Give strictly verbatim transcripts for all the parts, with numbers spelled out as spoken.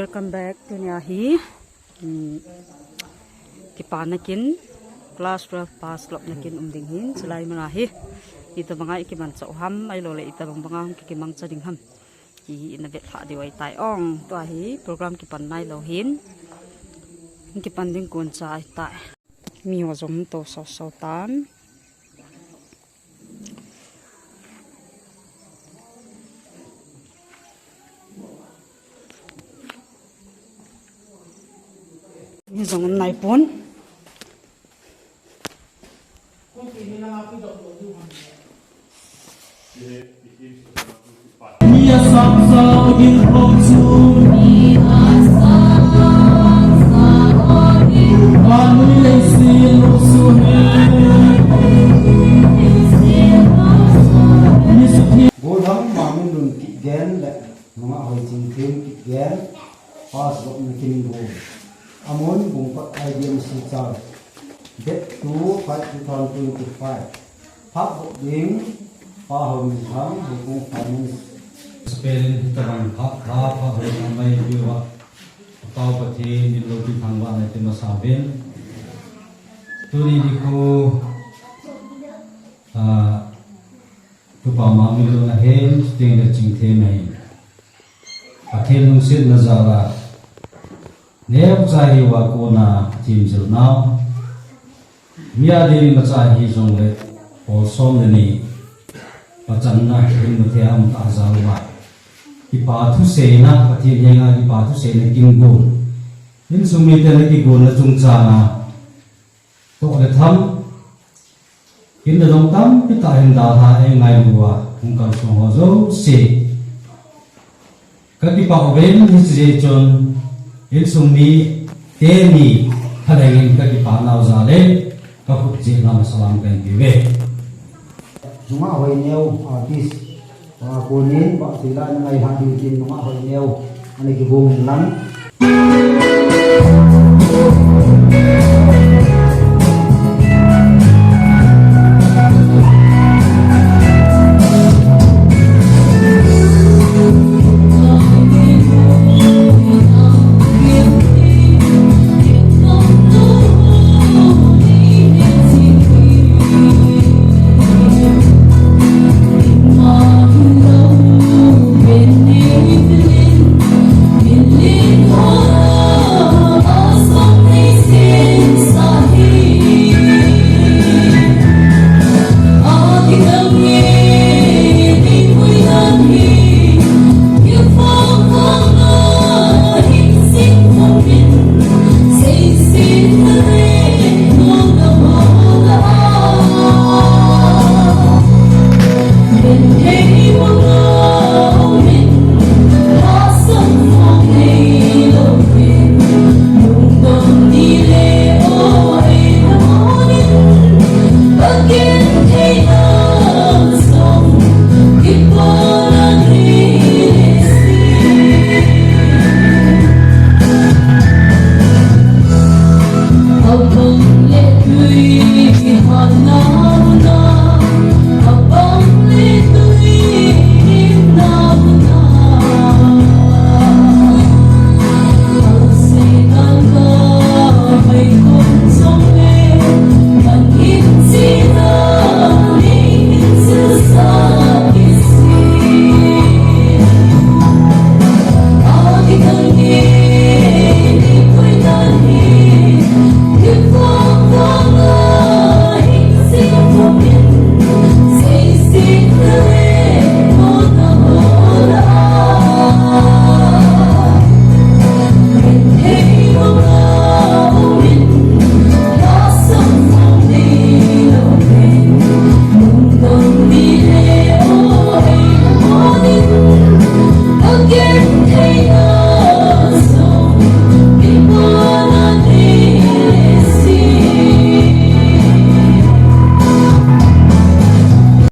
Welcome back. Tunia hi, um, kipana kin, class twelve pass lopna kin um ding hin, chulai muna hi. Itobanga ikimanchah u ham, ahilouleh itobang banga hung kikimangcha ding ham. Hi ina vetlhah diu ahitai ong. Tua hi program kipan nailou hin. Kipan ding kon cha ahitai. Miho jong to sau sau tan. Mi jong um naipon. Gollhang Mangminlun Kipgen le Nungahhoi Chingthem Kipgen, pass lopna kin gol. Amun Bungpat I D M C Church. Date two five two thousand twenty-five. Phak gop ding, Pa Hominthang, Houbung Finance. Spelling hitabang phak pha, phak hoi na mai piu va. Pau Pathen, min lo pi thang va na ti masa ven. Tuni nikho, ah, Tupa Mangminlun ahin, chuteng le Chingthem ahin. Pathen lungsetna jal a, neocha hiuva kona themjil nau. Mi a ding imacha hijongle, pol som le ni, pachanna, hinna thei a um tah jal uva. Kipa thuseina, Pathen henga kipa thuseina kin gon. Insung miten akigonna chungchanga, toh le tham, kin le dong tampi tah hin dalha eingailu uva, hung kalsong ho jouse. Ka kipah uvin, hiche jeh chun, insung mi teni, khalengin ka kipah nau jal in, ka khut jeh lam salam kahin pe uve. Nungahhoi Neo artist, ah, konin, bah, sila na ngai ha diu tin Nungahhoi Neo, ana kibung in lang.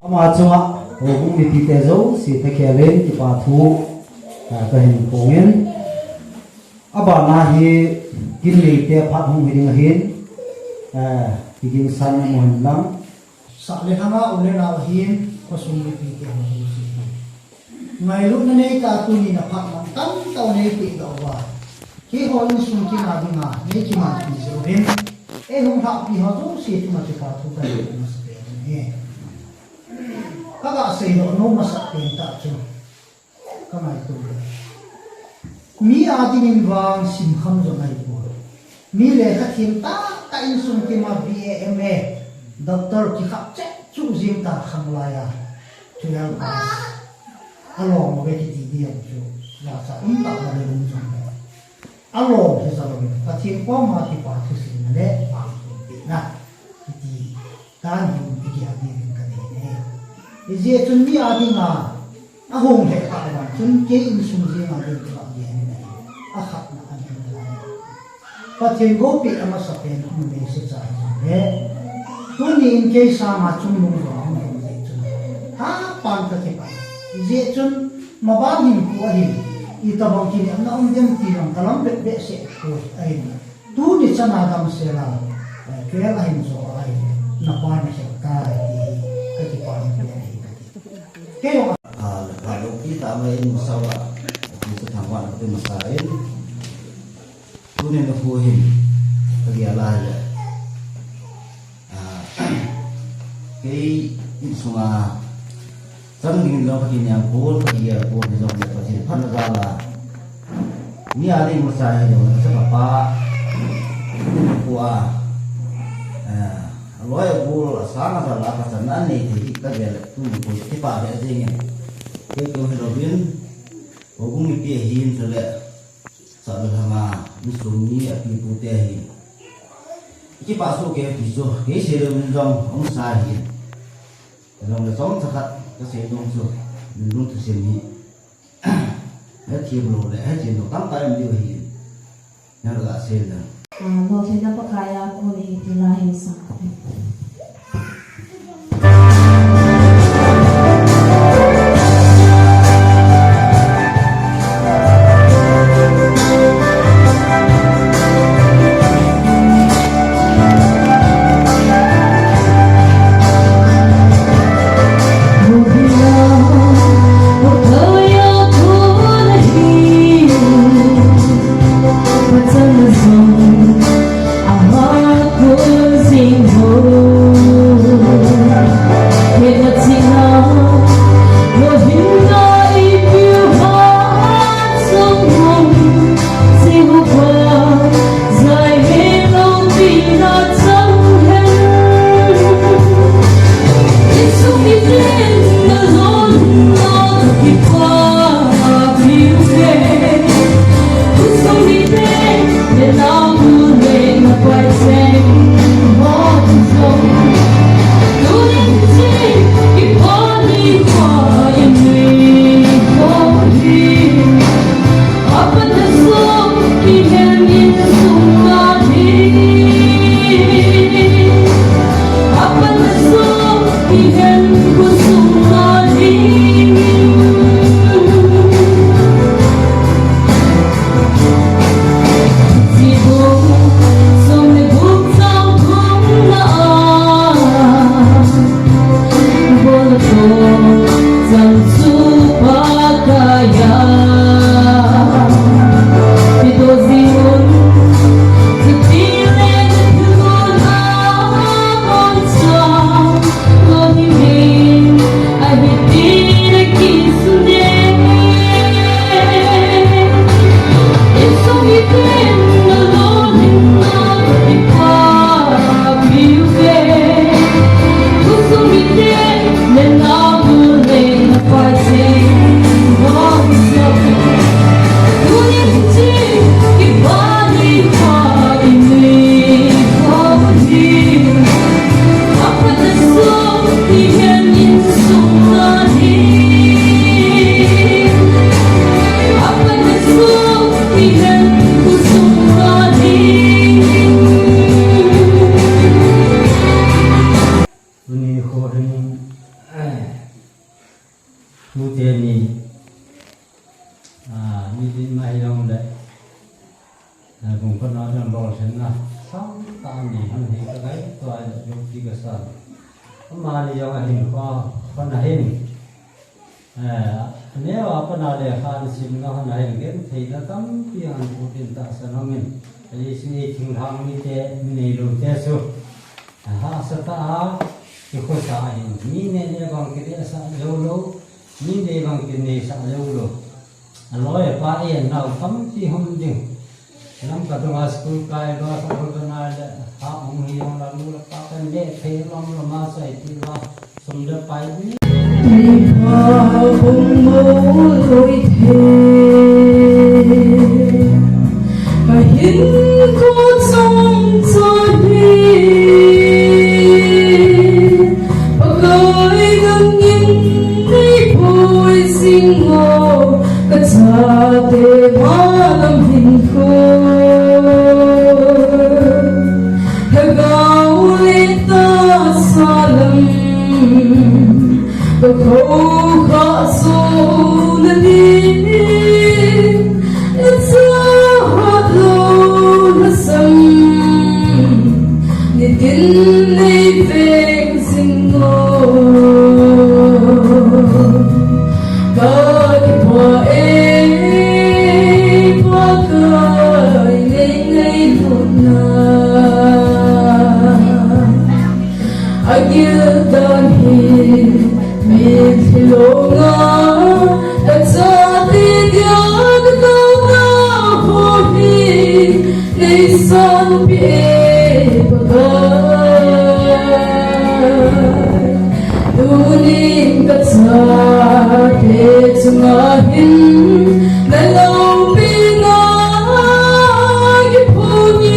Ama chunga, houbung mipite jouse thakhel in kipa thu, ah, kahin phong in. Abana hi, kin neite phat hung hi ding ahin, ah, kigingsan namu hen lang. Sah le lhanga u le nao ahin, khosung mipite ho jouse. Ngailutna neitah a tuni na phat mantam tah u neipeh doh uva. Eiho insung kina dinga, nei kimanpi jeh uvin, eihung lhahpi ho jouse chunga kipa thu kahin sei masa pen ahi. Kaga seidoh nom masah pen tah chu, kangaito le, mi adingin vang simkham jong ahipoi. Mi lekha them tahtah insung kima B A, M A, Doctor kikhap cheh cheh jing ta khanglai a, twelve pass. Along uve kiti ding chu, lasa um tah le um jong le. Along hi jong le, Pathen koma kipa thuseina le vangphatna kiti dan hi igel ding in kadei e. Hijeh chun mi adinga ahung lheh tah vang chun kei insung jenga ding chu agel in ahi. Akhatna ahi. Pathen gopeh amasapen hung message ahi jongle, tuni in kei sanga chungnung jong ahung lhung jeh chun, hapan kakipah. Hijeh chun maban hin koi ahin, itobang kinepna um dem ti jong kalam beh behseh poi ahin. Tuni chana damsel a, eh, twelve ahin jo ahin, napa nakhel tai ti hi kakipana pen ahi kati. Kei jong a, le pa lo ki ta mai in masa uva, ki sa thangvahna kape masa in. Tunin nikho hin kagel a ahile, ah, kei insunga chang ding jong kakineipon, kagel pon, hijongle Pathen phatna jal a, mi ading masa hijongle, chapa pa, pu a, ah, aloi agol, asang ajal a pachatna anei thei hi kagel le, tuni nikho kipah lheh jengin. Kei keu hilouvin, houbung mipi ahin, chule Satlhanga insung mi apipu te ahin. Kipah soh kei ti chu, kei seilouvin jong umsa ahin. Hijongle chomcha khat kasei nom chu, min lungthu sim hi, hethem lou le hethem lou tamtah um diu ahin. Nang la sei le. Ah, lolhinna Pakai a kon ahi ti la hin sang. Tuni nikho hin, eh, tute ni, ah, meeting ma hijongle, ah, kum khat na jong lolhinna sang tah ni hung hi kangaito a, jong ti kasa. Amani jong ahin kho, kho na hin, eh, Neo a pat a lekha na simna hon a hin gentheina tampi ahin phutin tahsan umin. Ajeh chu ei thinglhang mite, mi neilou te chu hahsa tah a, kikhosah ahin. Mi neh neh bang kinehsah jou lou, mi nei bang kineisah jou lou. Aloi apa ei nau tampi hung ding. Lamka dunga school kai lou, ka hol ka nai le, ha hung hi jong la, nu le pa kan le thei lom lom a chai ti lou, sum le pai ni. Ni pa hung mo loi the. Ka hin ko chom cha hi. Pakai nangin nei pui jing o. Ka chate ma lam hin ko. Lhagao le tahsa lam. Ka kho kha so na ni. Na chahat lou na sam. Nitin nei veng jing o. Ka kipah e, Pakai nei ngailutna. Agil dan hi, mitlhi lou nga, ka chate dia ka taona ho hi. Nei sanpi e Pakai. Tunin ka chate chunga hin na loupina kiphong e,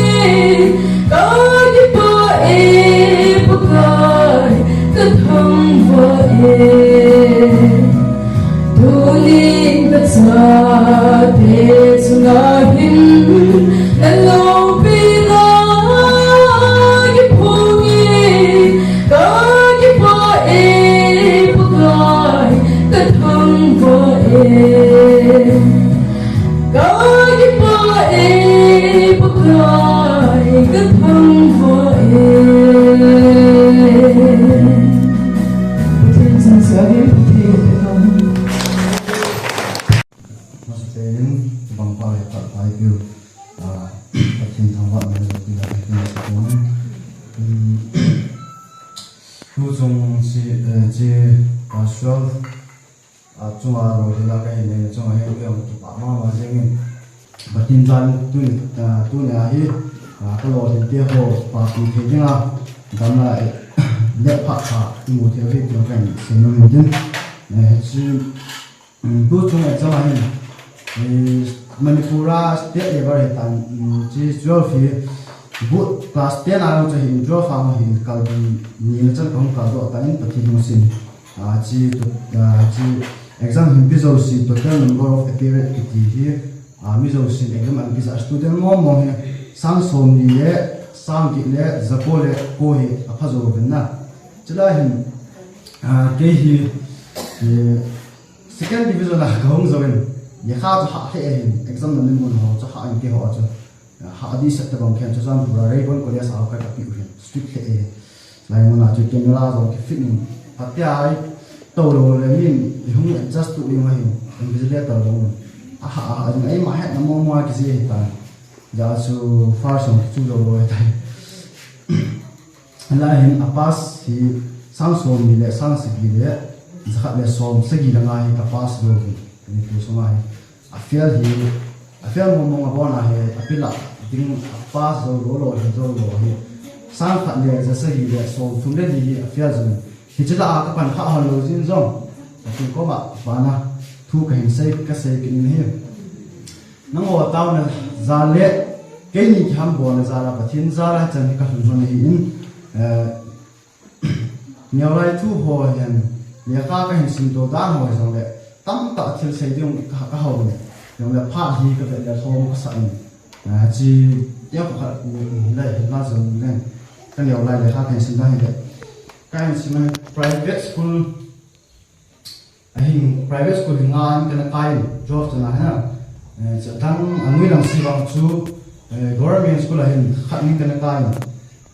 ka kipah e Pakai, ka thangvah e. Tunin ka chate chunga hin na loupina kiphong e, ka kipah e Pakai, ka thangvah e. Ka kipah e Pakai, ka thangvah e. Pathen chanseh a ding, Pathen in phatthei boh tahen. Masapen, bangpa le phat pai piu. Ah, Pathen thangvahna le jong tina Pathen thangvahna. Hmm. Tu chung si, eh, chi, ah, twelve, ah, chunga lolhinna kahin nei chunga hin kei jong kipah mama jengin. Pathen jan tuni, ah, tuni a hi, ah, ka lolhinte ho papi thei dinga, damna, eh, le phat kha imu thei u hi ti kahin seinom in tin. Eh, chi, mm, tu chung exam a hin, eh, Manipur a state level hi tan, mm, chi twelve hi, bu, class ten a chu hin twelve a hin kalbi ni le chan kahung kaldoh tan Pathen lungset in. Ah, chi to, ah, chi exam hin pi jouse, total number of appearance kiti hi, ah, mi jousen exam ahin kijah student mong mong hi sang somni le sang get le jako le ko hi apha jou uvin na. Chulai hin, ah, kei hi, eh, second division a kahung jouvin, lekha chu hah lheh ahin, exam na ni mun ho chu hah in keiho chu. Hah ding sat tabang khen chu Churachandpur a Rayburn College a ka kapi u hin, strict lheh e. Lai mun a chu camera jong ki fit in, phatea i tou lou le min i hung adjust tu ding ahin, invigilator jong. Aha, aha, jing eima hetna mong mong a kiji ahitan. Hijeh chun first jong kichu jou lou ahitai. Lai hin a pass hi sang somni le sang sagi le jakhat le som sagi le nga hi ka pass lou hi. Manipur sunga hi. A fail hi, a fail mong mong a bon a hi, a pilah ding a pass jou lou lou hi, jou lou hi. Sang khat le ja sagi le som thum le li hi a fail jong. Hiche lah a ka pan kha hon lou jin jong. Pathen koma vana thu kahin sei, ka sei kit in ahi. Nangho taona jal le, keini kiham bolna jal a, Pathen jal a chan hi ka lhun lhon ahin, eh, Neolai thu ho hin, lekha kahin simdoh dan ho hijongle, tamtah thil sei ding ka, ka hou in. Hijongle phat hi ka vet le lhom ka sah in. Ah, chi, tia ko khat, mm, lai hin la jong le. Ka neolai lekha kahin sim dan hile. Kahin sim a private school, ahin private school hi nga in kana kai in, twelve chan a hin. Eh, chuteng a noi lang se vang chu, eh, government school a hin khat in kana kai in.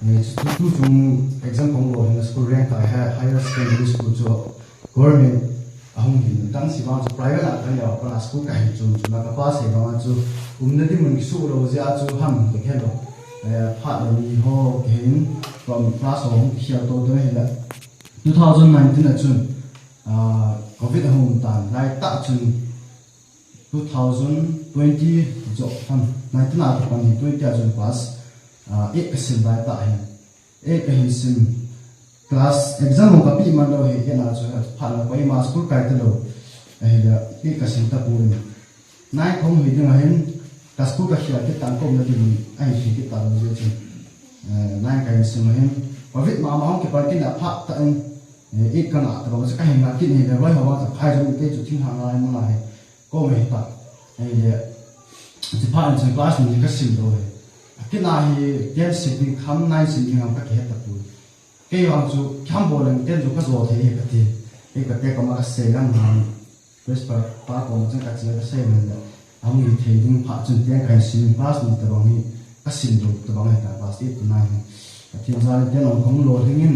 Eh, chu, chu, chu chung exam kong lou hin school rank kai, hi-, higher secondary school chu government Ahung hin dang si vang chu private a ka leo, ka school ka hin chun chun ka pa sei vang chu umna ding mun kisu lo jeh a chu ham ka khe lo. Eh, phat le ni ho ka hin kom class ho hung kikhel to to hi la. Two thousand nineteen a chun, ah, covid ahung tan lai ta chun two thousand twenty jo han nineteen a ka pan hi twenty a chun pass, ah, eight ka sim lai ta hin. Eight ka hin sim. Class exam ho ka pi man lo hi, kei na chu phat la koima school kai ta lo. Ahile eight ka sim ta poi. Nine ka hung hi ding ahin, ka school ka khel kit tan kom na ding ahin, hi kit ta lo jeh chun. Eh, nine ka hin sim ahin. Covid mama hung kipan kit na phat ta in, eh, eight ka ngah ta bang chu ka hin ngah kit ni le, roi ho bang chu khai jong te chu thinglhang lai mo na hi. Ko me ta. Ahile, chi phat in chun class ni ka sim lo hi. Kei na hi ten sim ding ham, nine sim ding ham ka kihe ta poi. Kei vang chu, "Kham bol leng ten chu ka jo thei hi," ka ti. Kei ka te koma ka sei lang hang. Principal pa koma chun ka che ka sei man le. Ahung hi thei ding phat chun ten ka hin sim, class ni ta bang hi ka sim lo ta bang hi ta, class eight to nine hi. Pathen jal in ten ong ka hung lolhing in,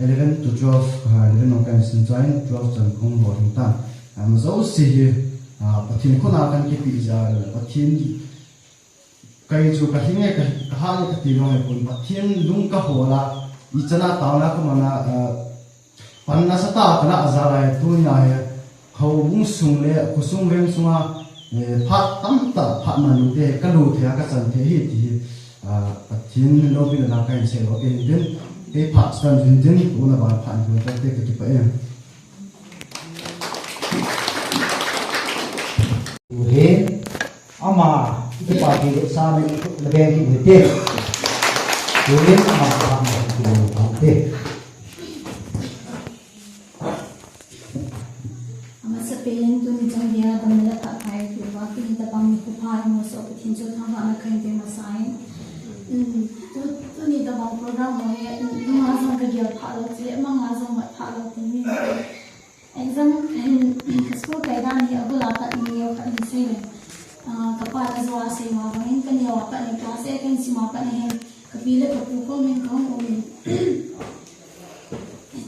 eleven to twelve, ah, eleven ong ka hin sim chai in, twelve chan ka hung lolhing tan. Ah, ama jouse hi, ah, Pathen khut a kan kipe jal, Pathen Kei chu ka hi nge, ka, ka ha nge ka ti jong le pon, Pathen lung ka hol a, ichan a taona ka man a, eh, panna sata ka la ja lai, tunia hi, houbung sung le khosung veng sunga, eh, phat tamtah, phat manute ka lo thei a, ka chan thei hi ti hi, ah, Pathen loupina ka hin sei lo, kei hin tin, kei phat chan hin tin, tuna ban phat hin tin, ka kipah e. Ure, ama, iti pa ki sa me la ben ki ute. Ure, ama, ama, ki lo ute. Amasapen in tuni chan geiya damna le phatthei peuva, tuni tabang nikho pha imu soh Pathen chu thangvahna kahin pe masa in. Mm, tu, tuni tabang program ho hi, mm, nunga jong ka gel pha lou, chule manga jong mat pha lou, ti mi. Exam hin, ka school kai dan hi abul a pat ni neo khat hin sei le. Ah, ka pa na jo a sei ma bang in ka neo a pat ni class eight kan sim a pat ni hin. Ka pi le ka pu kom in ka hung um in.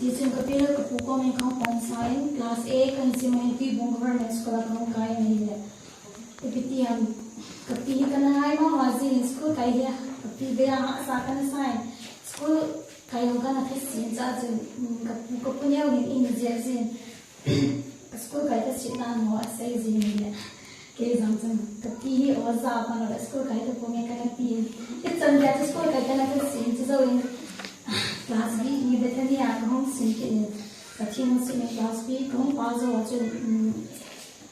Ti chun ka pi le ka pu kom in ka hung pan sa in class eight kan sim a hin Tuibong Government School a ka hung kai in ahile. Ipi ti ham, ka pi hi ka na ngai mama jing in school kai hi a, ka pi bea hahsa ka na sa in. School kai ho ka na thase in cha chun, mm, ka pu, ka pu neo hin in jia jin. Ka school kai ka sit na mo a sei jin le. Kei jong chun, ka pi hi oja pa na ka school kai ka pu nge ka na pi. Ichan dia chu school kai ka na thase in chu jo in. Class B ni Bethany a ka hung sim kit in. Ka thi hung sim in class B ka hung pa jo a chun, mm,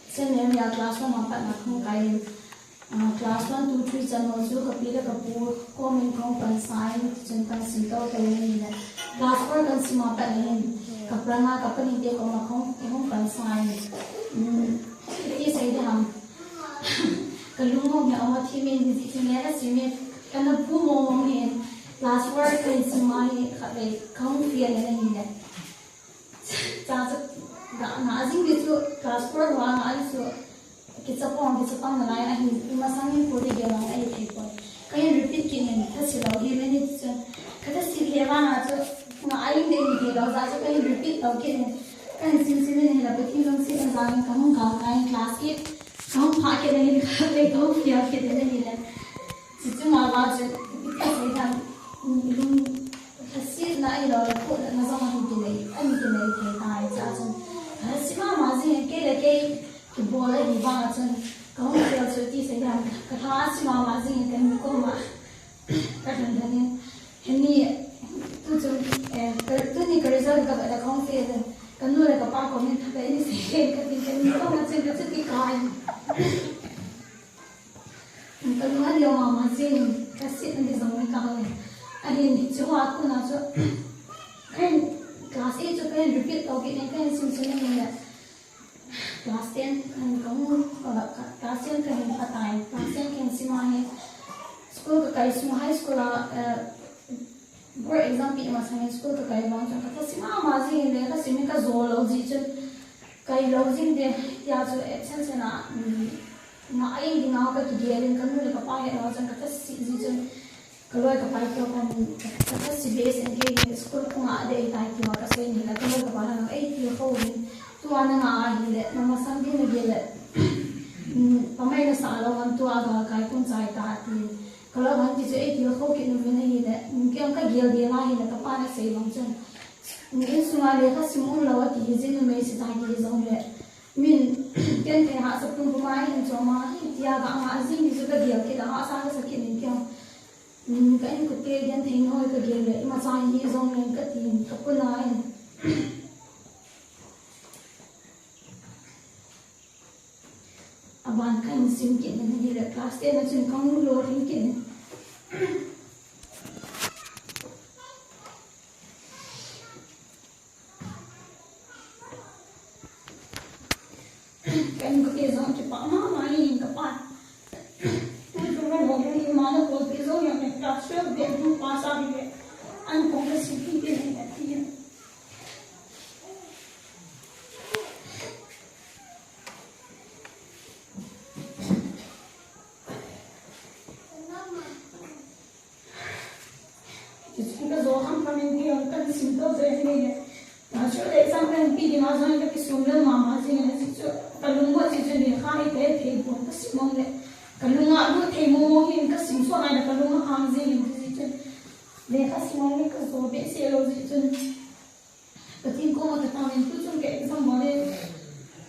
Saint Mary a class one a pat na ka hung kai in. Ah, class one, two, three chan ho chu ka pi le ka pu kom in ka hung pan sa in, chun kan sim tou tou in ahile. Class four kan sim a pat na hin, ka pranga ka pani te koma ka hung, ka hung pan sa in. Um, iti sei ding ham. Ka lung hung hi ama thi min hi ji ti nge ka sim in, ka na pu mong mong hin. Class four kan sim a hi khatvei ka hung fail in ahile. Cha chu ga, nga jing di chu class four ho a nga di chu kichapang, kichapang nalai ahin, imasang in kho di gel vang ahi thei poi. Ka hin repeat kit in, thase lou hi le ni chu. Ka thase le vang a chu, nga a ing de ni gel lou jeh a chu ka hin repeat lou kit in. Ka hin sim sim in hila Pathen lungset na jal in ka hung gal kai in class eight. Ka hung phah kit in ahile khatvei ka hung fail kit in ahile. Chuche ma ma chun, ipi ti sei ding ham, lung lhasetna ahilou le, khohlatna jong ahin kinei, ahin kinei thei tai, chua chun, lhaset ma ma jing in, kei le kei kibol ahi vang a chun, ka hung fail chu iti sei ding ham, ka lhase ma ma jing in, ka nu koma, ka lhun lhun in, hini, tu chun, eh, ka, tuni ka result ka vet le ka hung fail in, ka nu le ka pa koma hin, ka ini sei kei, ka tin, ka nu koma chun, ka chuti kai. Ka lung a leo mama jing, ka setna di jong ni ka hang e. Ahin, hiche hoa kona chu, ka hin, class eight chu ka hin repeat tou kit in, ka hin sim sim in le. Class ten, ka hin ka hung, ka, ka, class ten ka hin pha tai, class ten ka hin sim a hi. School ka kai sung high school a, eh, board exam pe masang in school ka kai vang chun ka thase mama jing in le, ka sim in ka jo lou jeh chun. Kai lou jing de, tia chu absent sena, um, nga a ing ding a ka kigel in, ka nu le ka pa het lou chun ka thase jeh chun, ka loi ka pai keu khan, ka thase behseh in kei hi school ka nga de tai tia ka sei in la, ka loi ka pa na ei ti ho in, Tua na nga ahile, na masang din na gel le. Mm, pamai na sa lo han tua ga kai kun chai ta ti. Ka lo han ti chu ei ti lo kho ki nu na hile. Mm, kiang ka gel gel ahile, ka pa na sei long chun. Mm, insunga lekha sim un lo ti hi jin numei si ta ki jong le. Min, ken thei ha sa pun bu mai in choma hi tia ga nga jing ni chu ka gel ki la ha sa ka sa ki nin kiang. Mm, ka inkote genthei noi ka gel le, imacha hi jong le ka tin, ka puna in. Aban ka insim kit in, hile class ten a chun ka hung lolhing kit in. Ka inkote jong kipah mama in ka pa. Tu tu na lolhing in, ima na kolpi jong jong in class twelve beh hung pass a hile. An kong ka sim kit in ati in. Hichu ka jo ham ham in, hung kan sim to jo hi le. National exam kan pe ding a jong ka kisum lel mama jing in, hichu ka lung mo hichu lekha hi ka thei pon ka sim mong le. Ka lung a lu thei mo mo hi ka sim so ngai le ka lung a hang jing in hichu. Lekha sim mong le ka jo behseh lou hichu. Pathen koma ka taovin tu chun ka exam bol le,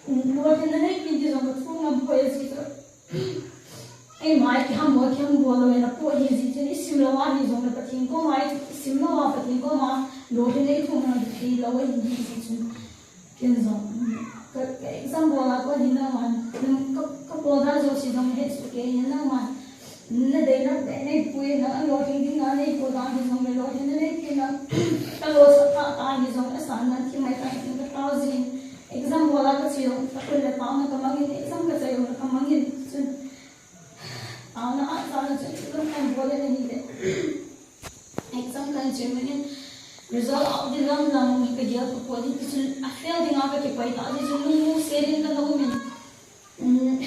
lolhinna neipi ti jong ka thu ngam poi jeh chun. Eima kiham bol, kiham bol lou na po hi jeh chun i sim lou a hi jong le Pathen koma i sim lou a Pathen koma lolhinna i thum ngam thei lou a hi jeh chun. Ken jong ka, ka exam bol a kon hi na man, ka, ka bol dan jouse jong het soh kei na man. Na dei na dei nei pui na, a lolhing ding a nei pui dan hi jong le lolhing na nei pui na, ka lo sa ta ta hi jong le sa na thi mai ta hi ka tao jin. Exam bol a ka chi jong ka kun le tao na ka mangin, exam ka chai jong ka mangin chun. Tao na a sa na chun exam kan bol le na hi le. Exam kan chi mangin result out ding lam lam ka gel ka po ding chun a fail ding a ka kipai ta jeh chun lung mu se ding ka na umin. Um,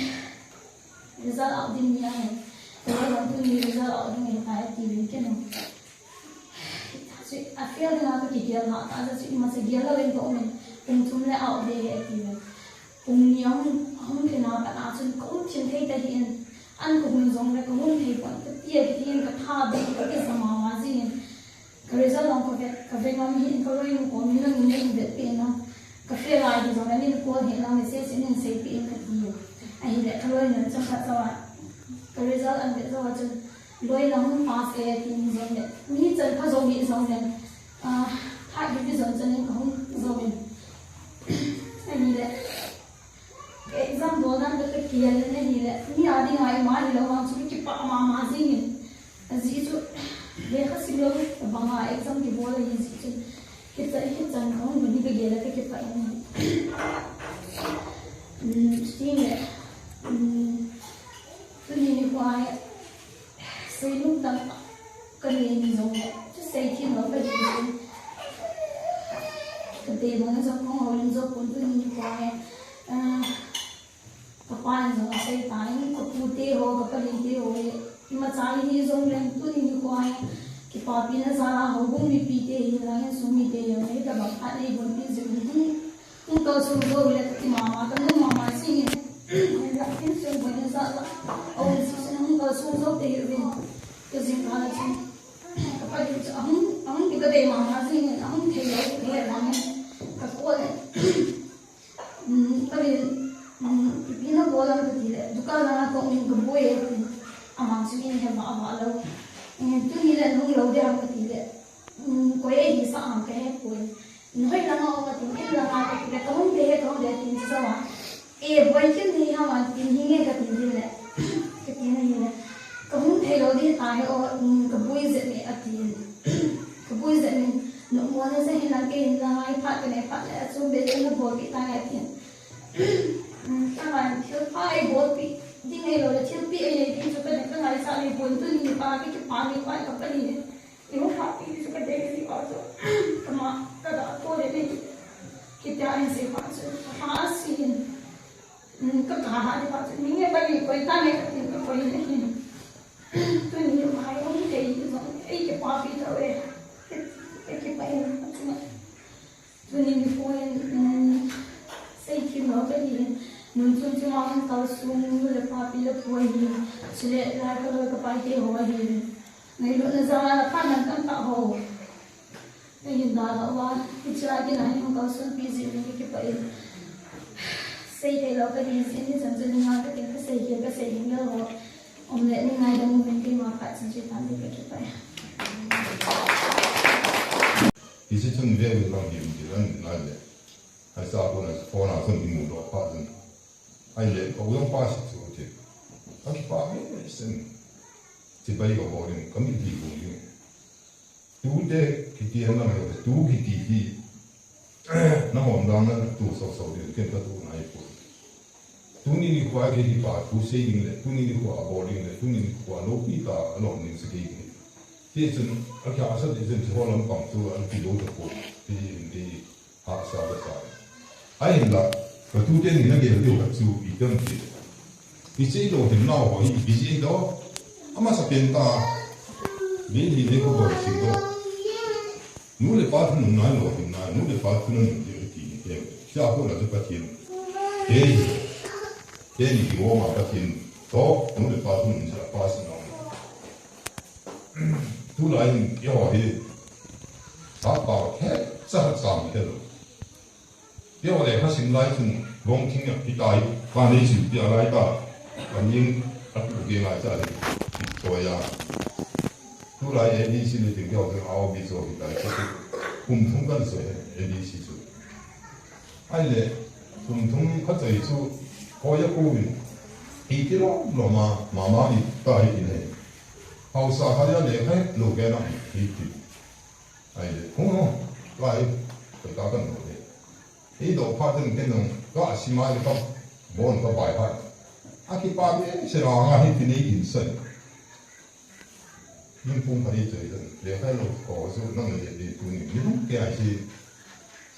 result out ding ni ahi. Ka lo tuni result out ding ahi tai ti uvin ken jong. Chu a fail ding a ka kigel na ta chu imacha gel lou in ka um in. Pung thum le out ding ahi ti uvin. Pung ni ahung, ahung lhin a pat a chun ka um thim thei ta hi in. An ka hun jong le ka hun thei pon ka ti a kiti in ka tha be ka kisa mama jing in. Ka result lang ka vet, ka vet ngam hi in ka loi nu kom in lang in nei vet pe in lang. Ka fail a hi jong le nin call hi lang message in sei pe in ka ti. Ahile ka loi nu chang khat sa a. Ka result an vet jou a chun loi lang hung pass e ti in jong le. Mi chan pha jong hi jong le. Ah, third division chan in ka hung jou in. Ahile. Exam bol nan ka kiel le na hi le, mi a ding a ima hi lou vang chu kipah mama jing in. Ajeh chu, lekha sim lou, bang a exam kibol ahi jeh chu. Kicha, kichan ka hung bani ka gel le ka kipah in. Um, chuti le, um, tuni nikho a, Sei lungtang ka nei ni jong le, chu sei thim lou ka hi jong. Ka dei bang jong kong houlim jou pon tuni nikho hi. Ah, ka pa in jong asei tan, ka pu te ho, ka pali te ho hi. Imacha hi jong le tuni nikho hi. Kipapi na jal a houbung mipi te hi, lang insung mi te hi, hi tabang khat nei bon pi jing hi. Hung kalsong jou le ka ti mama, ka nung mama jing in. Ka insung boi na jal a, aum jeh chun hung kalsong jou te hi uvin. Ka jingkah a chun, ka pa ding chu ahung, ahung ti ka dei mama jing in, ahung thei lou ka he vang in. Ka call in. Um, ka rin, um, ipi na call am ka ti le, dukan lang a ka um in ka boi e ti. Ama chu in he vah vah lou. Um, tuni le nung lou ding am ka ti le. Um, koi ahi sa am ka he poi. Nahoi langa um atin, in langa ka ti le, ka hung de he, ka hung de tin, chu a. E, boi kin nei ham an tin, hi nge ka tin din le. Ka tin ahi le. Ka hung thei lou di ta he o, um, ka boi jep me atin. Ka boi jep me, no mo na se hin lang ke hin langa, i phat ka nei phat le, achom be le, na bol pi ta nge atin. Um, ka ngai, thil pha ei bol pi, ding ei lou le, thil pi ei nei ding chu ka nei, ka ngai sa le, boi tu ni pa, ka kipa ni pa, ka pa ni le. I hung phat pi chu ka dei ji pa chu. Kama, ka ga to le nei. Kitia in sei pa chu. Ka pa si in. Mm, ka ka ha di pa chu. Ni nge pa ni koi ta nge ka tin ka koi ne hin. Tuni mai hung thei jong. Ei kipa pi ta ve. Ei kipa in pa chu. Tuni nikho in, mm, Kin lo ka hi, mun chom chom a hung kalsong nu le pa, pi le pu ahi, chule lai ka loi ka pai te ho ahi. Ngailutna jal a phat man tamtah ho kahin dalhah uva, hiche a kin a hin hung kalsonpi jeh uvin kakipah e. Sei thei lou kahi jeh in, hichan chun hinga katin kasei hi, kasei hi ngel ho um le, nei ngaidam uvin, keima phat chan chu tan ding kakipah e. Hiche chun ve uvin lang hi um ti lan nai le. Ahi sa kona phone a chun imu doh phat chun. Ahile, ka u jong pass chu ti. Kakipah behseh in. Chibai kabol in, kamitlhi hung in. Tute kiti hen lang, tu kiti hi. Nahon dang na tu so so ding, ken katu nai poi. Tuni nikho a kei kipa thu sei ding le, tuni nikho a bol ding le, tuni nikho a loupi tah a lom ding chu kei kahi. Hichun, akihahsat in chun, hiche ho lampang chu, an kilou tapoi. Ti in, ti hahsa kasa. Ahinla, ka tute ni nagel diu khat chu, ipi ham itile. Hiche i lolhinnau ho hi, ipi jeh ham itile. Amasa pen tah. Vel hi le ka bol sih lo. Nu le pa thununna lolhinna, nu le pa thununna ti hi ti ni te. Hiche a kona chu Pathen. Kei, kei ni kigom a Pathen. Toh, nu le pa thununna chu apa sih lo. Tulai in, eiho hi. Sap pa, khe, sa, sa, mi te lo. Keiho lekha sim lai chun, bong thing a kitai, pa nei sim pi a lai ta, a ning a tu ke ngai cha le, choi a. Tulai A D C le ting keiho chun, a O B choi kitai cha, kum thum kan choi A D C chu. Ahile, kum thum ka choi chu, koi a kou in, i ti lom lom a, mama i ta hi ti nei. Hausa kha ya lekha lou ke na hi ti. Ahile, hung hung, lai, koi ta kan lou le. Eidoh phat in ken jong, ka sim a le ka bon ka bai phat. Akipah behseh a nga hi ti nei kin sai. Min pum pha ni choi choi. Lekha lou ko chu nang le ni tuni. Ni lung ke ai si.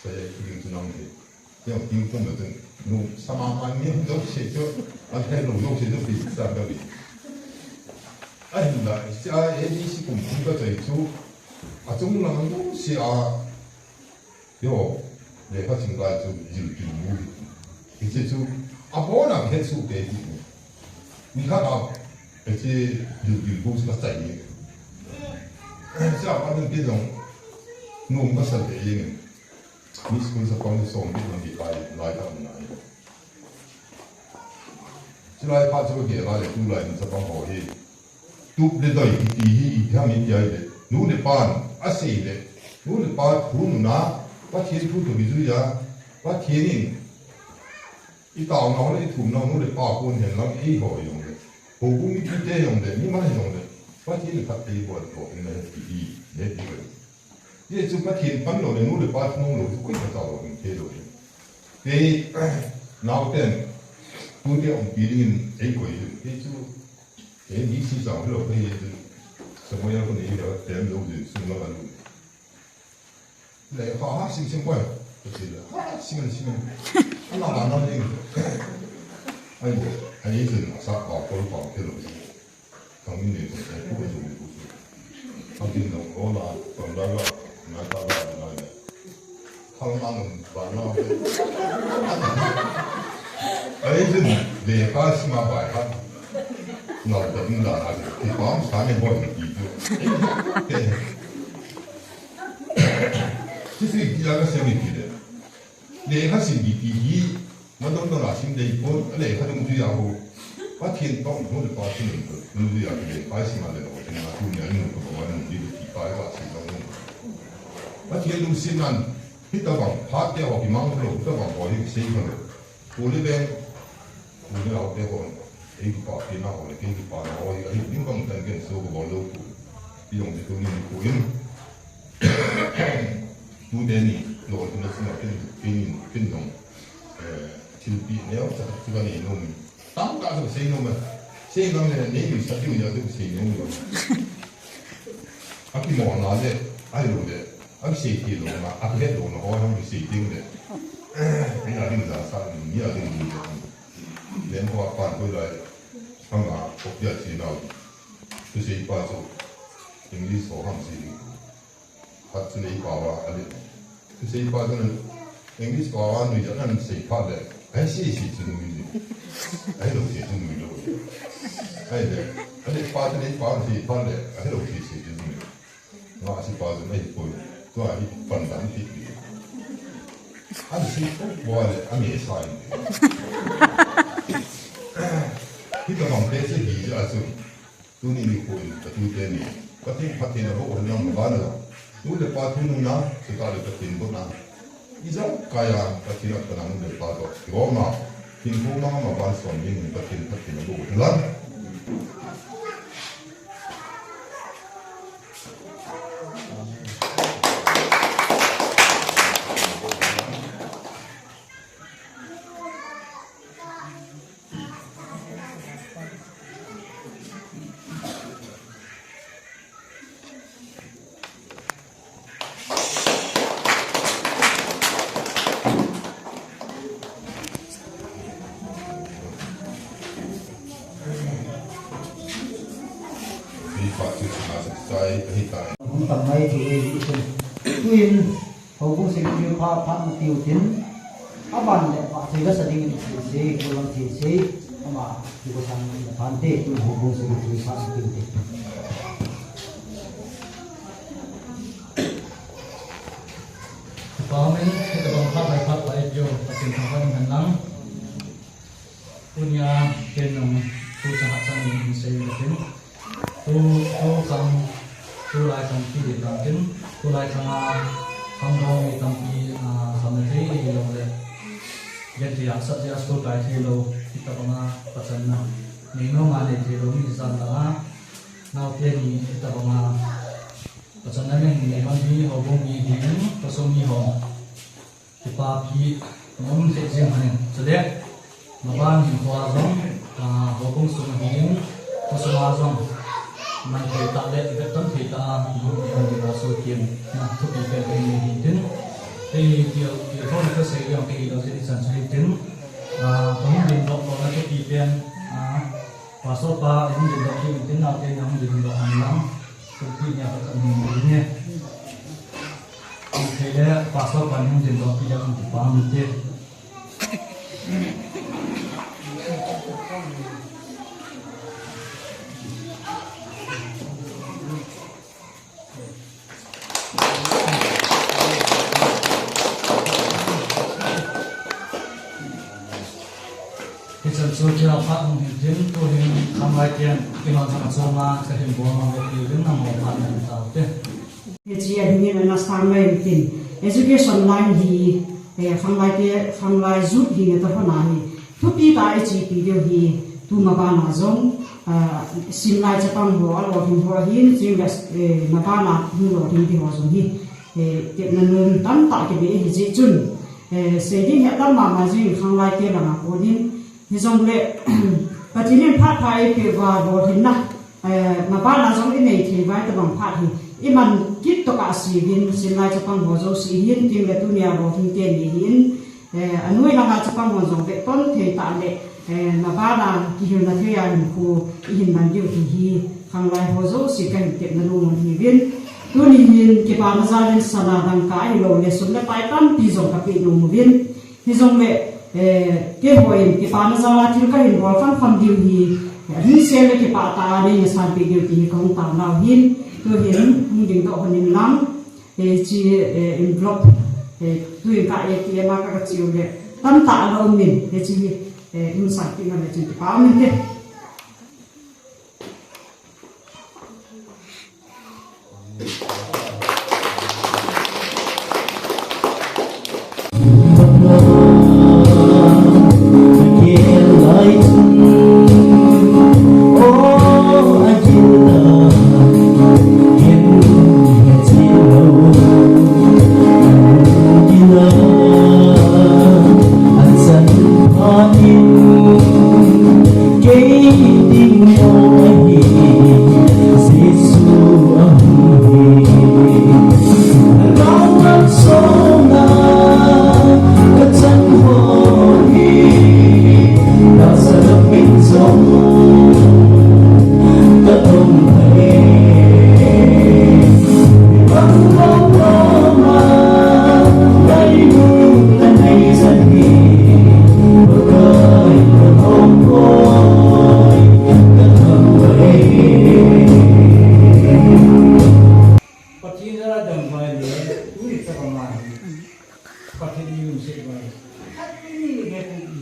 Sai ai tu chu nang le. Jong kin pum le chun. Nu sa mama ni jouse chu. An thei lou jouse chu pi sa ka bi. Ahinla, hiche A D C kum thum ka choi chu. Achung lang nu si a. Yo, lekha sim lai chu jilkil bu hi. Hiche chu, abon a het suh kei hi. Nikhat a, hiche jilkil bu chu ka chai ni. Hiche a pat in ken jong, nom ka sa le jeng. Mi school chapang som bit lang kipai lai ta um nai. Chulai phat chu ka gel a le tulai in chapang ho hi. Tup le doi kiti hi ipi ham iti ahile, nu le pan asei le, nu le pa thununna, Pathen thu toh kijui a, Pathen in i taonau le i thumnau nu le pa kon hen lang eiho jong le, houbung mipite jong le, mimal jong le, Pathen in phatthei bol toh in le ti hi, he ti ka. Hichu Pathen pan lou le nu le pa thunung lou chu koima cha lou ding thei lou. Kei, naoten, tute umpi dingin eikoi u. Kei chu, kei ni si chang lou kei chu. Samuel ko ni le tem lou ding sung la lu. Le ha ha sing sing koi. Ko si le ha sing sing. Ana ba na ding. Ai bo, ai chu na sa ba ko pa ke lou. Thangminlei kong kong kong kong kong. Thangminlei kong la, kong la la, ngai ta la, ngai la. Thangminlei kong ba la. Ai jin, lekha sim a bai ha. Ngau ta ding la ha, kipah sa ne boi ki tu. Ti si ki la ka se mi ki de. Lekha sim kiti hi, madon dona sim dei pon, a lekha dungjuia ho. Pathen toh nu le pa thunun toh, dungjuia kile, pai sim a le lo, thina tunia nu toh, ba nu di ti pai ba sim lo nu. Pathen lungset nan, hitabang, phat te ho kimang lo, hitabang ho hi sei ho lo. Ko le beng, ko le lau te ho, ei kipa, kei na ho le, kei kipa na ho, ei, ei, ning bang tan ken so ko bol lo ko. Ti jong ti tu ni ko in. Tute ni, lolhinna sung a ken, ken, ken jong, eh, thilpeh neocha chu ka nei nom. Tamtah chu ka sei nom e. Sei nom le, nei nuisat diu nia chu ka sei nom e. Akimona le, ahilou le, akisei thei louna, akihet louna ho jong kisei ding le. Eh, mi a ding ja sa, mi a ding ding le. Len ho a pan koi lai, hanga, kop dia chi nau. Thusei pa chu, English ho ham sei ding. Khat chu nei pao a, a le. Thusei pa chun, English pa a nui jat an sei phat le, ai sei sei chu nui le. Ai lo sei chu nui lo. Ai le, ai le pa te le pa sei phat le, ai lo sei sei chu nui. Nga si pa chu ai poi. Tua hi pan dan ti. An sei ko bol le, a me sa in. Hi ta bang te se hi ja chu. Tuni nikho in, ka tute ni, Pathen, Pathen aboh hen lang mabana jong. Nu le pa thununna, chutah le Pathen bohna. Ijat kaiya, Pathen a pat a nu le pa toh kigomna, hinkho manga maban som ding in Pathen, Pathen aboh hen lang. Hung tam mai thei e, tuin, Houbung Secretary pha, phat na tiu tin, aban le, pha thei la sa ding in thei se, ko lang thei se, ama, ko sang na phan te, tu Houbung Secretary phat na tiu tin. Pha min, kita bang phat lai phat lai jo, Pathen thangvah in hen lang. Tunia ken nung tu chang a chang in sei le tin. Tu, tu chang, tulai chang ti di chang tin. Tulai chang a, khangdong mi tampi, a, kham le thei lo le. Gen ti a sat dia school kai thei lo. Hitabang a pachanna. Nei nom a nei thei lo mi jan lang a. Naote ni hitabang a pachanna nei nei man hi houbung mi ding, khosung mi ho. Kipapi, um, thei jing hon in. Chule, maban hinkho a jong, ah, houbung sung a hin, khosung a jong, man thei tah le, vet ton thei tah a, um, um, um, so kin, na, thupi pen pen ni hin tin. Kei, kei, kei, thon ka sei jong kei lo tin chan chu hin tin. Ah, ka hung din doh louna thupi pen, ah, Pastor pa, hung din doh hin tin, naote na hung din doh hon lang. Thupi nia ka hung din ne. Thei le, Pastor pa hung din doh pi le kan kipa mi te. Hichan chu kei a phat hung hin tin, tu hin khanglai ten, kei lon chang a chom a, ka hin bol ma ve pi rin na mo phat na ta te. Hiche a ding in ana sang mai tin, education line hi, eh, khanglai te, khanglai jut hi nge ta hona hi. Thupi tah a ichepi diu hi, tu mabana jong, ah, simlai chapang ho, alolhin ho ahin, chule, eh, mabana hung lolhin ti ho jong hi, eh, tepna nom tamtah kibe ahi jeh chun, eh, sei ding hetlam mama jing khanglai te langa kon in, hijongle, Pathen in phat pha eipeh uva lolhinna, Eh, mabana jong inei thei uva, hitabang phat hi iman kit tokah seivin, simlai chapang ho jouse hin, tin le tunia lolhing teni hin, eh, anoi langa chapang ho jong veton thei tah le, eh, mabana kihilna thei a hinkho ihin man diu ti hi, khanglai ho jouse kahin tepna nom u ahiuvin. Tuni hin kipana jal in sana dangka ahilou le sum le pai tampi jong kapeh nom uvin. Hijongle, eh, keiho in kipana jal a thil kahin bol khamkham diu hi, eh, hingsel le kipah tah a nei ngasanpeh diu ti hi kahung taona u ahin, tu hin hung dingdoh hon in lang, eh, hiche, eh, envelope, eh, tu in ka A T M a ka, kache u le, tamtah ana um in, hiche hi, eh, hung sanpeh ngal le chun kipa um inte. Kei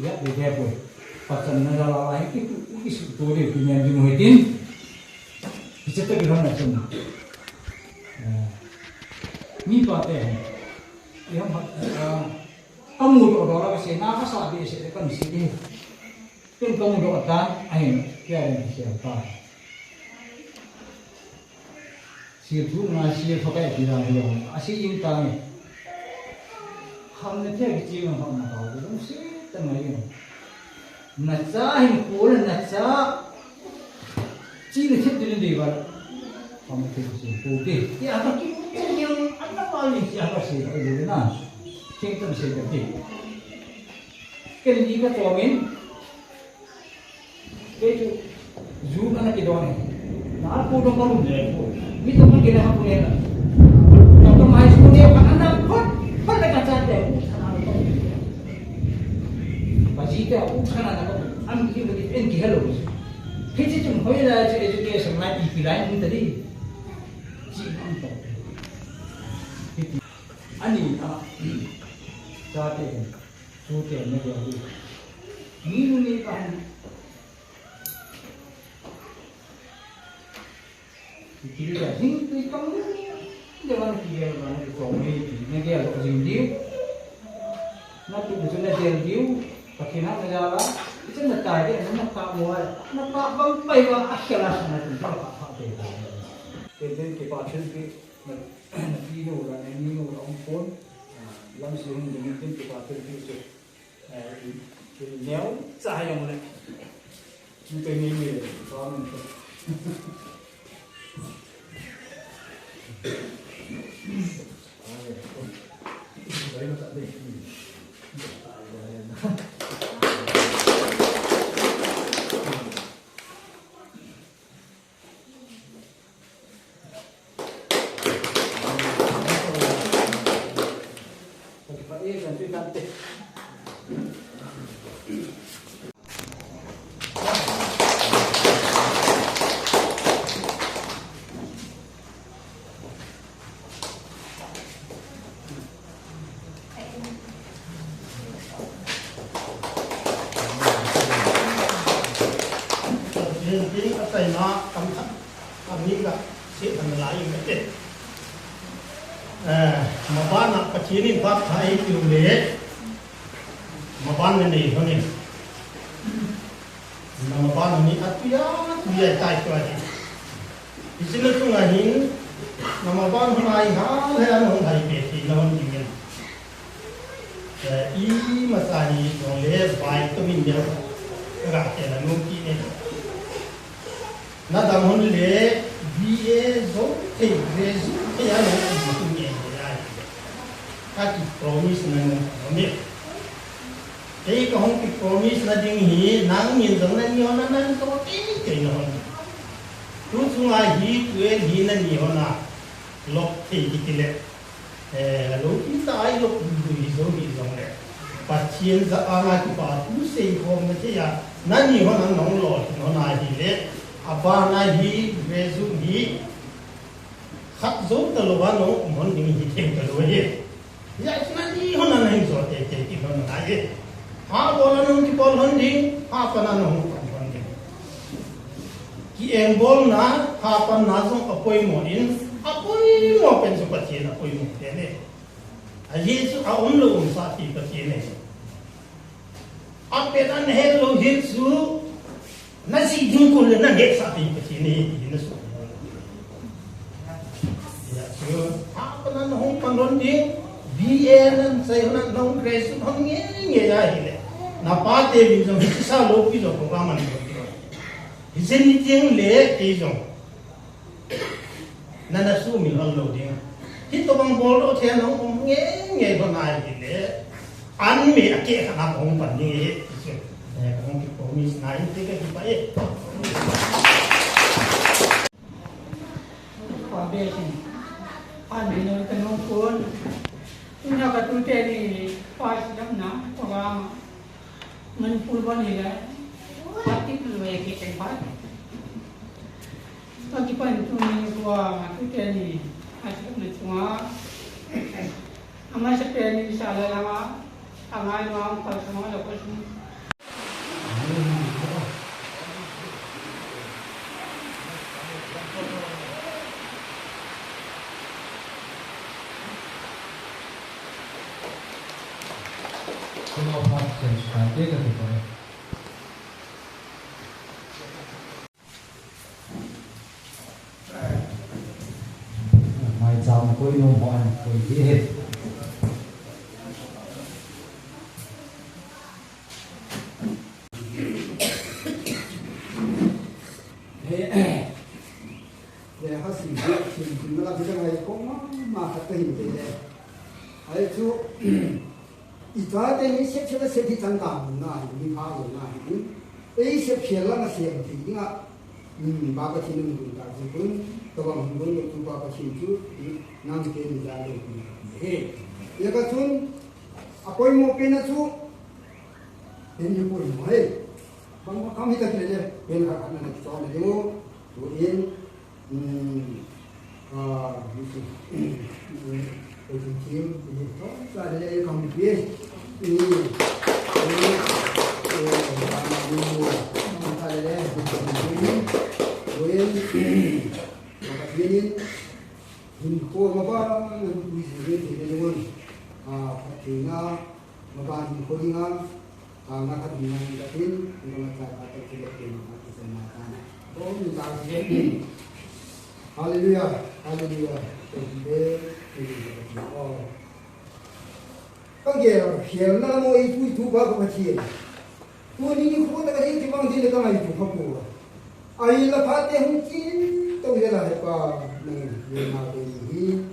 Ya, de de poi. Pachan na la la hi ki tu, ki su tu de ki nyan di mo hitin. Ki chete ki ron na chun. Eh, mi pa te. Yang ha, ah, kamu do do la se na ka sa de se kan si de. Ken kamu do ta, ahin, kya ren ki se ta. Sil thu nga sil phakai ti dang hi jong. A si in ta nge. Ham na thei ki chi nga ham na ka. Dong si ta ngai jong. Na cha hin ko na cha. Chi na thei ti ni ba. Ham na thei ki chi ko ti. Ti a ka ki ni jong an na ma ni chi a ka si ka ni na. Thei ta si ka ti. Ken ni ka to min. Kei chu, ju ana kidon e. Na pu dong ka lum le pu. Mi to ka kile ha pu le na. Ka to mai su ne ka ana phot, phot le ka cha te pu sana ko. Ba ji te pu sana na ko. Am ki ko en ki hello. Kei chu chung hoi la chu education lai ipi lai ni ta di. Chi am to. Ani a. Cha te. Chu te na ko. Ni nu ni ka han. Kiti le hin tui pang le. Dewan ki gel ma na ko me ti. Na gel lo jing diu. Na tu tu na gel diu. Pathen a na jala. Ichen na tai de na ka mo. Na ka bang pai wa a khela na tu ka pa pa te. Te te ki pa chen ki. Na, na pi no la, na ni no la, um phone. Ah, lam si hung ding tin ki pa chen ki chu. Eh, i, i neo cha jong le. Ni pe ni ni le, pa min ko. Pathen ding a taina tam khat, tam ni ka se tam lai in ka te. Eh, maban a Pathen in phat thai tiu le, maban na nei lhon in. Na maban ni a tuya, tuya tai tua hi. Hiche na chunga hin, na maban hon a hi hal he an hon hai pe thei na hon ding in. Eh, imacha hi jong le vitamin neo ka ga te na nu ki ne. Na dang hon le B A jong thei, graduate thei a nu ki tu ne ne ya. Ka ki promise na nu ne. Kei ka hung ki promise na ding hi, nangin jong na ni hon a nang to kei kei na hon. Tu chunga hi, tu en hi na ni hon a. Lop thei kiti le. Eh, lo pi ta ai lop du hi jong hi jong le. Pathen ja a nga kipa thu sei khom na thei a. Na ni hon a nong lo hi hon a hi le. A ba na hi, ve ju hi. Khat jou ta lou va nong um hon ding hi thei ta lou hi. Hijeh chun ani hon a nahin jo teitei ti lhon ngai e. Ha bol a nahung kibol lhon ding, ha pan a nahung pan lhon ding. Ki engbolna, ha panna jong apoimo in, apoimo pen chu Pathen apoimo pen e. Ajeh chu aumlou umsah pi Pathen e. Apet a nahet lou hi chu, najih ding kon le nanehsah ding Pathen ahi ti na su. Hijeh chun, ha pan a nahung pan lhon ding, B A nan sei hon a nahung graduate hon nge nge ahile. Na pa te vin jong hiche sa lou pi jong program an lou pi. Hiche ni teng le kei jong. Na na sumil hon lou ding. Hitobang bol doh thei a nahung um nge nge lhon a ahile. An mi a keh khat a kahung pan ding e. Eh, kahung ki promise na in te ka kipah e. Pa be sin. An mi no ka nung kun. Tuna ka tu te ni pa si dam na, pa ga ma. Manipur bon hi le, party lo ye ke chen pa. Ka kipan tu ni ko a, tu te ni, a ti na chunga. Ama se pe ni sa la la ma, ama ma ka sa ma la ko sum. Phat ken sukha te ka ti ko. Mai cham koi nom ho an koi ti he. He, he, ha si, si, si, na la, si, na la, ko ma, ma, ka, ka, hi, te, te. Ai, chu, i, cha, te, ni, se, se, se, ti, chan, ta, na, ni, pha, na, ni. Ei, se, se, la, na, se, ti, ni, nga. Hmm, Baba, ti, ni, ni, ta, si, kun, ta, bang, kun, tu, Baba, ti, chu, ni, nang, te, ni, ja, le, ni, he. Ya, ka, chun, a, poimo, pe, na, chu, Pen hi poimo e. Bang bang kam hi ta kile le. Pen khat khat na na kichon na ding u. Tu in, um, ah, ni si, um, coaching team, ni si, to, sa le le kam hi. Ni, ni, eh, sa le le, tu in, tu in, hinkho ma ba, na tu si le, ni, ni, ah, Pathen a, Maban hinkho dinga, taona khat dinga katin, hingkho machal khat toh kile pen ma kisa ma tana. Om ta si. Hallelujah, hallelujah. Thank you, thank you, thank you. Oh. Ka gel, gel na mo i tu tu ba ko Pathen. Tuni nikho tah a ka ding kibang ding le ka ngaito kha pouve. Ahinla phat te hung chin to hela he Pa, nang le na te hi.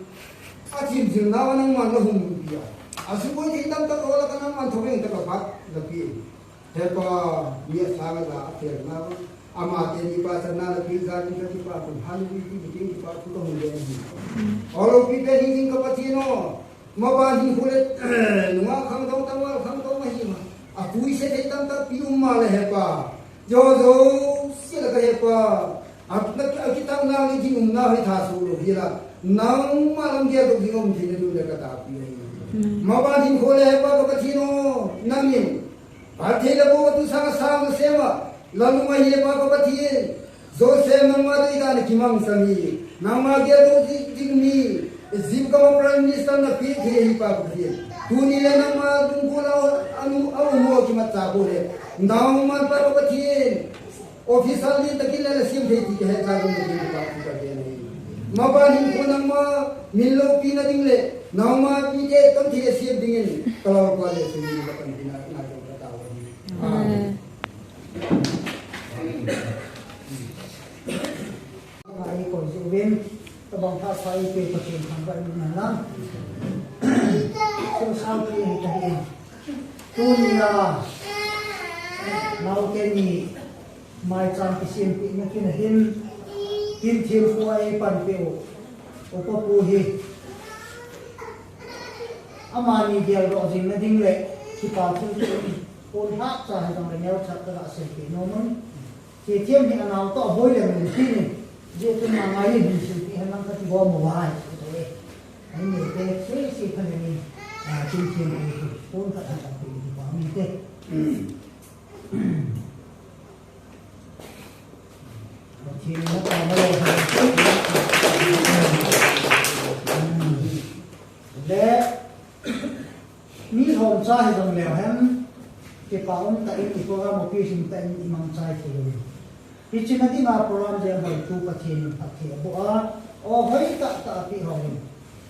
A chim jil nau a nangman na hung pi a. A sukoi thei tam tah tol a ka nangman thoreng tah ka phat na pi. He Pa, mi a sang a la a fel nau. Ama te ni pa chan na la pi za ni ka kipa kun han pi pi pi kipa thu ka hung le ni. Olo pi pe ni ding ka Pathen o. Maban hinkho le, nungah khangdong, tangval khangdong ahi ma. Apui se thei tamtah pi um ma le he Pa. Jojo, se la ka he Pa. A, na, a kitang na ni ding um na hi tha su lo hi la. Nangma lam gel ding um thei na du le ka ta pi ahi. Maban hinkho le he Pa ka Pathen o. Nangin. Phat thei le bo tu sang sang na sema. Lalung ahi le Pa ka Pathen. Joseph nangma dei dan a kimang sah mi. Nangma gel ding, ding mi. Jim kama Prime Minister na pe thei ahi Pa ka Pathen. Tuni le nangma lungkol a anu, a um ho kimat cha ko le. Nangma Pa ka Pathen. Official din takin le la sim thei ti ka he cha ko le Pa ka Pathen. Maban hinkho nangma min loupi na ding le. Nangma pi te ton thei le sim ding in. Ka lau pa le sim ding ka pan ding na, na ka ta wa ni. Amen. Ngai ko juvin, tabang tha sai pe Pathen thangvah in na lang. So sao pe hi ta hi. Tunia, naote ni, maicham kisempeh na kin ahin, kin thil pu a eipanpeh u, upa pu hi. Amani geldoh jing na ding le, kipa thilpeh in, pon lhah cha hijongle neocha tah a sempeh nom un. Kethiam hi anao toh boi le mun tin in, jeh chun na ngai in hin sempeh hen lang kati bom mo vai. Ai ne te, se se kha le ni, a, kin thil pu hi, pon khat han pe in pa mi te. Pathen in na pa ma lo. Le, mi lhom cha hi jong leu hen, kipa um tah in i program office in tah in i mangchai thei u. Hiche na dinga program jeng hoitu Pathen in phatthei aboh a, o hoi tah tah apeh hou in.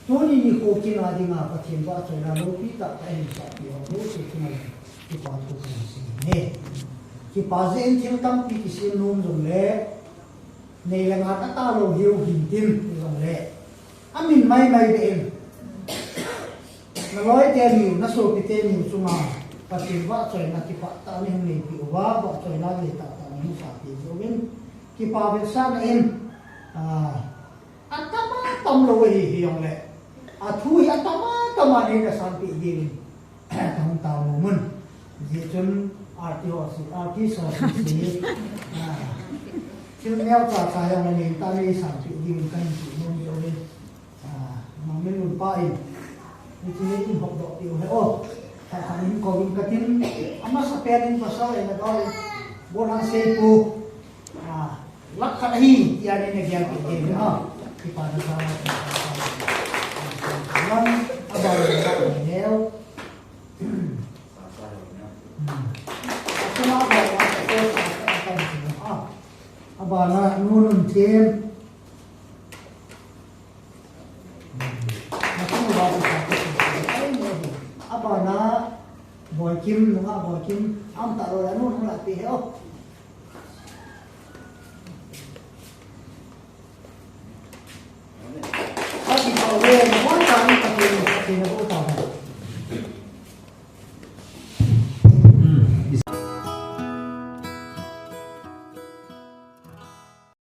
Tuni nikho kin a dinga Pathen vahchoina loupi tah tah in phatthei aboh u, hiche kin a kipa thu kahin sei e. Kipa jeh in thil tampi kisem nom jongle, nei le ngat atalou hiu hintin jongle, amin maimai beh in. Na loi teni u, na sopi teni u chunga Pathen vahchoina kipah tah a nei hung neipeh uva, vahchoina gei tah tah a nei hung sapeh jeh uvin, kipa vetsahna in, a, atam atam lou ahi hijongle, athu hi atam atam a nei na sanpeh dingin, kahung tao nom un. Hijeh chun artist ho si, artist ho si si, a, thil neocha cha hijongle nei tah nei sanpeh dingin kahin ti nom jeh uvin. Ah, Mangminlun pa in, hiche in hopdoh peh u hen o. Khat khat in kou in katin, amasapen in pasal in adol in, Bolhang Seipu, ah, lakh khat ahi, tia nei na gel peh ding ha. Kipana sa, lang, abang, lang, neo. Em. Abana Boikim, nunga Boikim, am ta lo la nu hung la pi he o. Happy Father's Day.